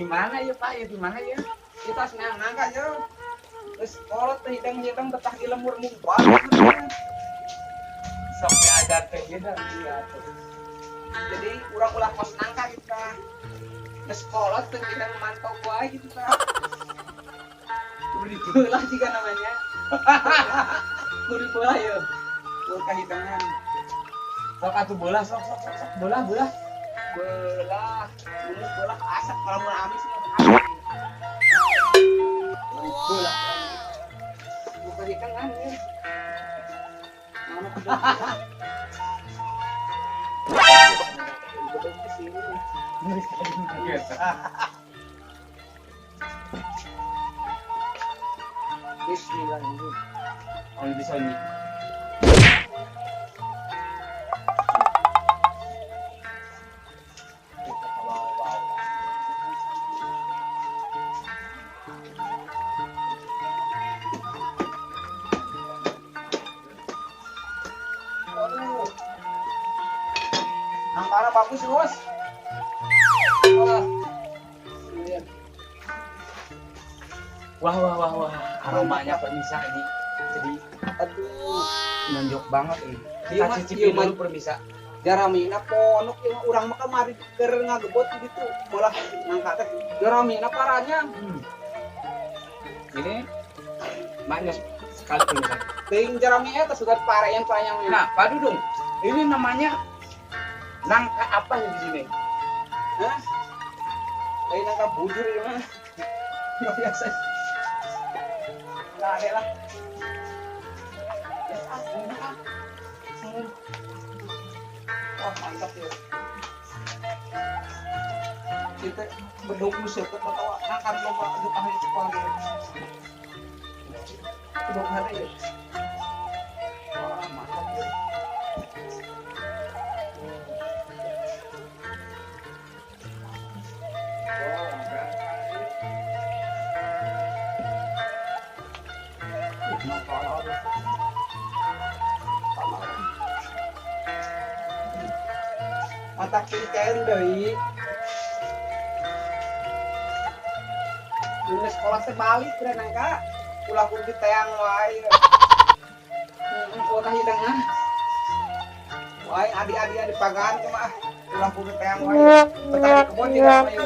Di mana ya Pak? Ya di mana ya? Kita senang nangka ya. Terus kolot teh hidang-hidang betah di lemur mumpah. Sok diajar teh hidang iya tuh. Jadi urang ulah kos nangka gitu tah. Geus kolot teh hidang mantau wae gitu tah. Kudu dibelah juga namanya. Kudu dibelah ya. Kudu kahidangan. Sok atuh belah sok sok sok sok belah belah. Belah, mulus belah asap kalau mau amis mah. Belah. Bukan hidangan ya. Mana Bismillahirrahmanirrahim. Oh, bisa ini. Aduh. Nangkana bagus, Bos. Wah. Wah, wah, wah, wah, aromanya pemirsa ini. Jadi, aduh, nonjok banget ini. Kita cicipin dulu pemirsa. Jaramina ponok ieu urang mah kamari keur ngagebot gitu, bolah nangka teh. Jaramina parahnya. Ini banyak sekali pemirsa. Teuing jaramina teh sudah pare yang panjang. Nah, Pak Dudung, ini namanya nangka apa di sini? Hah? Lain nangka bujur ini mah. Nggak biasa. Nggak ada lah. Wah, mantap ya. Kita bedog musik atau angkat lomba ahli sekolah ya. Bedog hari ya. Wah, mantap ya. Mata cair deui. Dulu sekolah teh balik kira nangka. Ulah kudu diteang wae. Heeh, tah hidangan. Wae adi-adi di pagan kumaha. Ulah kudu teang wae. Petani kebon juga ayo.